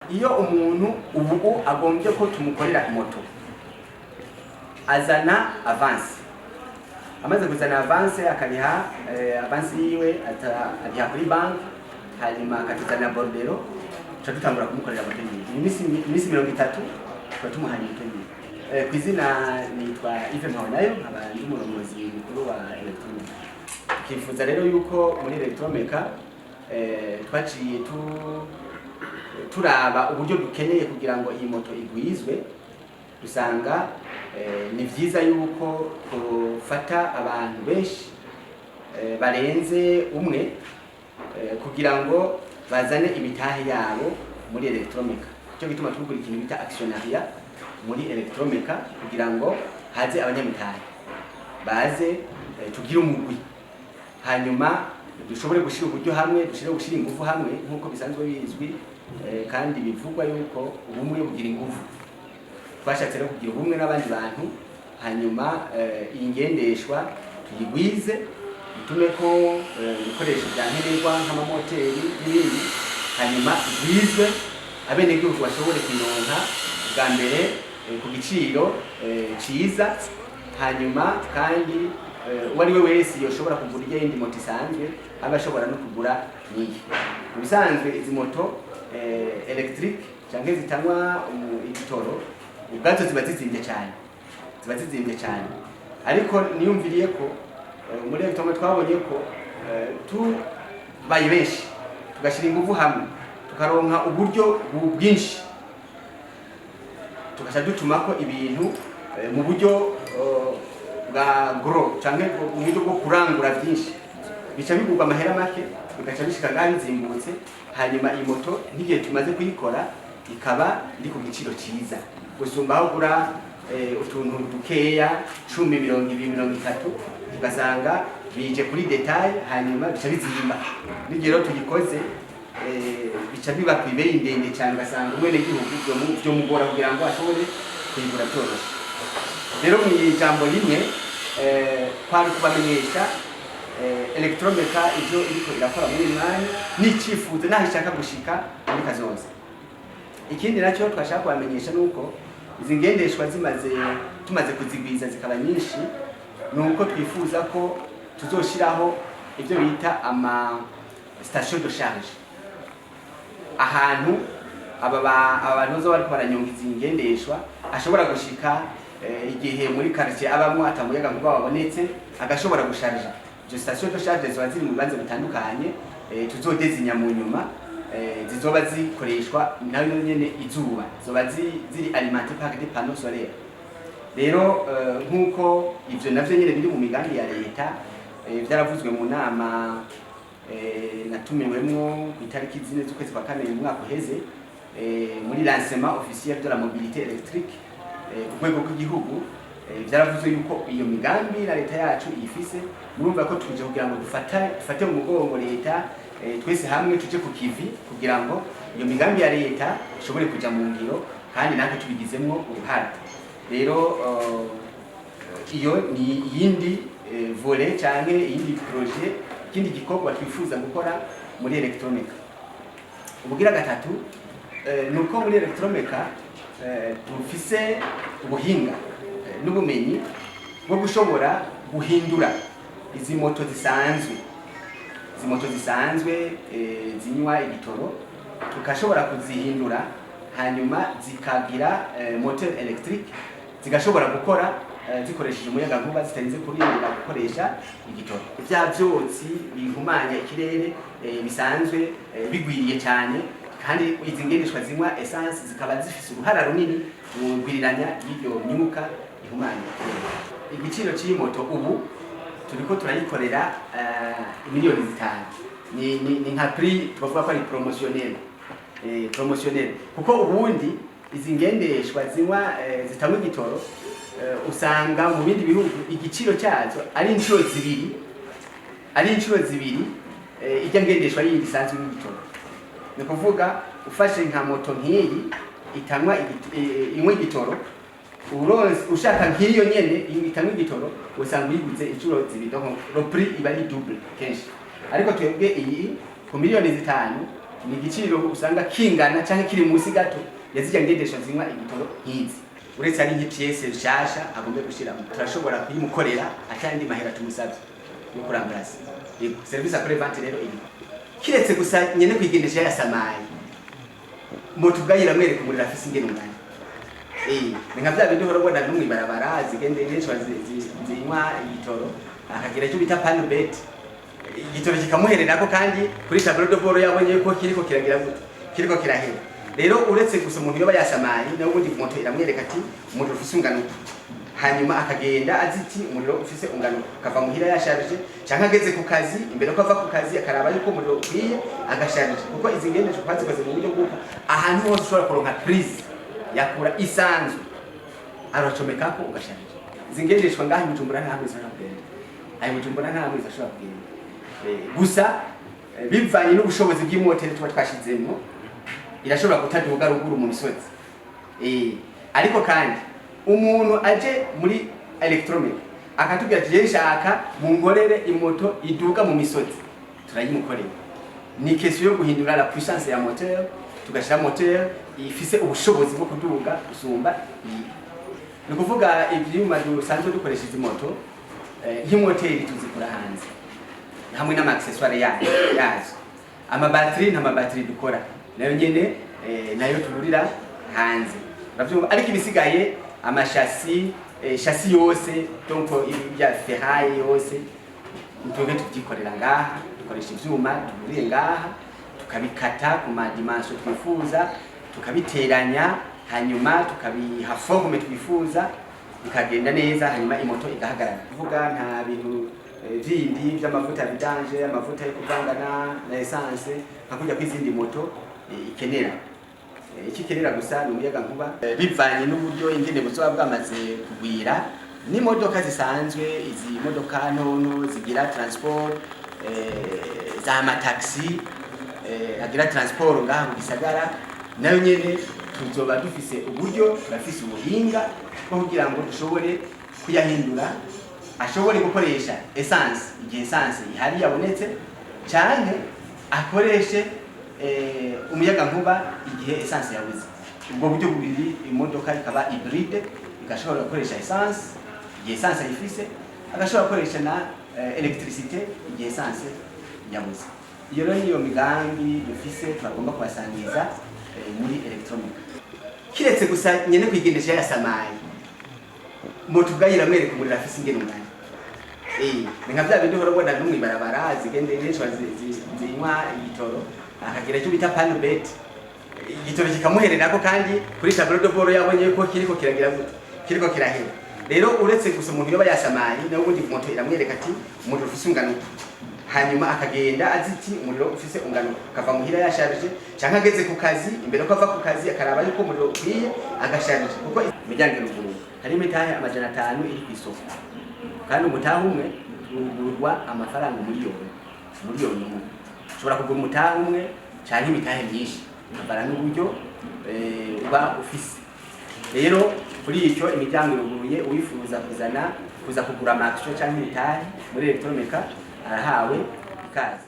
Iyo umuntu ubu agombye ko tumukorera moto, azana avance. Amaze kuzana avance, akariha avance yiwe, ariha kuri banki, hanyuma akatuzanira bordereau, tuca dutangura kumukorera moto yiwe. Iminsi 30 tuba tumuhaye moto yiwe. Ku izina nitwa Yves Mpawenayo, nkaba ndi umurongozi mukuru wa Electromeka. Tukifuza rero yuko muri Electromeka twaciye turaba uburyo dukeneye kugira ngo iyi moto igwizwe, dusanga ni vyiza yuko tufata abantu benshi barenze umwe kugira ngo bazane imitahe yabo muri Electromeka. Cyo gituma tugura ikintu bita actionnariat muri Electromeka, kugira ngo haze abanyamitahe baze, tugire umugwi, hanyuma dushobore gushira uburyo hamwe, dushobore gushira ingufu hamwe, nk'uko bisanzwe bizwi kandi bivugwa yuko ubumwe bugira ingufu. Twashatse rero kugira ubumwe n'abandi bantu, hanyuma iyi ngendeshwa tuyigwize, dutume ko ibikoresho bya nkenerwa nk'amamoteri n'ibindi, hanyuma igwizwe, abenegihugu bashobore kuyironka bwa mbere ku giciro ciza, hanyuma kandi uwo ari we wese yoshobora kugura ijya yindi moto isanzwe aba ashobora no kugura n'iyi. Mu bisanzwe izi moto électrique canke zitanywa igitoro ubwazo ziba zizimvye cyane, ziba zizimvye cyane. Ariko niyumviriye ko muri Electromeka twabonye ko tubaye benshi, tugashyira ingufu hamwe, tukaronka uburyo bwinshi, tugaca dutumako ibintu mu buryo bwa gros canke mu buryo bwo kurangura byinshi, bica bigurwa amahera make, bigaca bishika ngaho bizimbutse. Hanyuma iyi moto nk'igihe tumaze kuyikora ikaba iri ku giciro cyiza gusumba aho ugura utuntu dukeya 10, 20, 30, ugasanga bije kuri détail, hanyuma bica bizimba. N'igihe rero tugikoze bica biba ku ibeyi ndende cyane, ugasanga umwenegihugu vyomugora kugira ngo ashobore kuyigura byoroshe. Rero mu ijambo rimwe, kwari kubamenyesha Electromeka ivyo iriko irakora muri uyu mwanya n'icifuzo naho ishaka gushika muri kazoza. Ikindi nacyo twashaka kubamenyesha nuko izi ngendeshwa tumaze kuzigwiza zikaba nyinshi, nuko twifuza ko tuzoshiraho ibyo bita ama station de charge, ahantu aba bantu bazoba bariko baranyonga izi ngendeshwa ashobora gushika igihe muri quartier abamwo atamuyaga nkuba wabonetse, agashobora gusharija. Izo station de charge ziba ziri mu bibanza bitandukanye tuzodésigna mu nyuma, zizoba zikoreshwa nayo nyene izuba, zizoba ziri alimentées par des panneaux solaires. Rero nk'uko ivyo navyo nyene biri mu migambi ya leta, vyaravuzwe mu nama natumiwemwo ku itariki 4 z'ukwezi kwa kabiri mu mwaka uheze, muri lancement officiel de la mobilité électrique ku rwego rw'igihugu, vyaravuzwe yuko iyo migambi na leta yacu iyifise. Murumva ko tuje kugira ngo dufate mu mugongo leta, twese hamwe tuje ku kivi kugira ngo iyo migambi ya leta ishobore kuja mu ngiro, kandi natwe tubigizemwo uruhara. Rero iyo ni iyindi volet canke iyindi projet, ikindi gikorwa twifuza gukora muri Electromeka. Ubugira gatatu ni uko muri Electromeka dufise ubuhinga n'ubumenyi bwo gushobora guhindura izi moto zisanzwe, izi moto zisanzwe zinywa igitoro, tukashobora kuzihindura hanyuma zikagira moteur électrique, zigashobora gukora zikoresheje umuyagankuba, zitarinze kurindira gukoresha igitoro, vya vyotsi bihumanya ikirere bisanzwe bigwiriye cyane, kandi izi ngendeshwa zinywa essence zikaba zifise uruhara runini mu gwiriranya y'iryo myuka ihumanya ikirere. Igiciro cy'iyi moto ubu turiko turayikorera miliyoni 5. Ni nka prix tubavuga ko ari promotionnel, promotionnel, kuko ubundi izi ngendeshwa zinywa zitanywa igitoro usanga mu bindi bihugu igiciro cyazo ari inshuro zibiri, ari inshuro zibiri ijya ngendeshwa yindi isanzwe n'igitoro. Ni kuvuga ufashe nka moto nk'iyi itanywa inywa igitoro, uronse ushaka nk'iyo nyene itanywa igitoro, usanga uyiguze inshuro zibiri. Donc le prix iba ari double kenshi. Ariko twebwe iyi ku miliyoni 5. Ni igiciro usanga kingana canke kiri munsi gato ya zirya ngendeshwa zinywa igitoro nk'izi. Uretse ari nk'ipièce nshasha agombe gushiramo, turashobora kuyimukorera atandi mahera tumusabye yo kuramburasa. Yego, service après vente rero iri kiretse gusa nyene kwigendesha yasamaye, moto ubwayo iramwereka umuriro afise ingene ungana. Ni nka vya bindi uhora ubona no mw'ibarabara, zigendeshwa zinywa igitoro, akagira icyo bita panne bête, igitoro kikamuhererako, kandi kuri tableau de bord yabonye ko kiriko kiragira gute, kiriko kirahera. Rero uretse gusa umuntu yoba yasamaye, nawe ubundi moto iramwereka ati umuriro ufise ungano uku, hanyuma akagenda azi ati umuriro ufise ungano uku, akava muhira yasharije, canke ageze ku kazi, imbere ko ava ku kazi akaraba yuko umuriro ukwiye, agasharije. Kuko izi ngendeshwa twazikoze mu buryo bw'uko ahantu hose ushobora kuronka prise yakura isanzwe, aracomekako ugasharije. Izi ngendeshwa ngaha i Bujumbura nta hamwe zishobora kugenda, ayo Bujumbura nta hamwe zishobora kugenda. Gusa bivanye n'ubushobozi bw'imoteri tuba twashizemwo, irashobora kutaduga ruguru mu misozi. Ariko kandi umuntu aje muri Electromec akatubwira ati: "Nshaka munkorere imoto iduga mu misozi", turayimukorera. Ni question yo guhindura la puissance ya moteur, tugashira moteur ifise ubushobozi bwo kuduga gusumba iyi. Ni ukuvuga ivyuma dusanzwe dukoresha izi moto, nk'imoteri tuzikura hanze hamwe n'ama accessoires yazo. Amabatiri, nta mabatiri dukora, nayo nyene nayo tugurira hanze, uravyumva. Ariko ibisigaye, amachâssis, châssis yose, donc ibi bya ferraille yose, twebwe tuvyikorera ngaha. Dukoresha ivyuma tuguriye ngaha, tukabikata ku ma dimensions twifuza, tukabiteranya, hanyuma tukabiha forme twifuza, bikagenda neza, hanyuma imoto igahagarara. Kuvuga nta bintu vindi vy'amavuta vidange, amavuta yo kuvanga na essence nka kurya kw'izindi moto ikenera. Icyo ikenera gusa ni umuyaga nkuba. Bivanye n'uburyo ingene buzoba bwamaze kugwira, n'imodoka zisanzwe, izi modoka ntonto zigira transport, za mataxi agira transport ngaha mu gisagara, nayo nyene tuzoba dufise uburyo, turafise ubuhinga bwo kugira ngo dushobore kuyahindura ashobore gukoresha essence igihe essence ihari yabonetse, canke akoreshe umuyaga nkuba igihe essence yabuze. Ubwo buryo bubiri, imodoka ikaba hybride, igashobora gukoresha essence igihe essence ayifise, agashobora gukoresha na électricité igihe essence yabuze. Iyo rero niyo migambi dufise twagomba kubasangiza muri Electronic. Kiretse gusa nyene kwigendesha yasamaye, moto ubwayo iramwereka umuriro afise ingene ungana. Ni nka vya bindi uhora ubona no mw'ibarabara, zigendeshwa zinywa igitoro, akagira icyo bita panne bête, igitoro kikamuhererako, kandi kuri tableau de bord yabonye ko kiriko kiragira gute, kiriko kirahera. Rero uretse gusa umuntu yoba yasamaye, nawe ubundi moto iramwereka ati umuriro ufise ungano uku, hanyuma akagenda azi ati umuriro ufise ungano uku, akava muhira yasharije, canke ageze ku kazi, imbere ko ava ku kazi akaraba yuko umuriro ukwiye, agasharije. Kuko imiryango iruguruye, hari imitahe 500 iri ku isoko, kandi umutahe umwe ugurwa amafaranga umiliyoni, 1 miliyoni. Ushobora kugura umutahe umwe canke imitahe myinshi, bikavana n'uburyo uba ufise. Rero kuri icyo, imiryango iruguruye. Uwifuza kuzana kuza kugura ama actions canke imitahe muri Electromeca arahawe ikaze.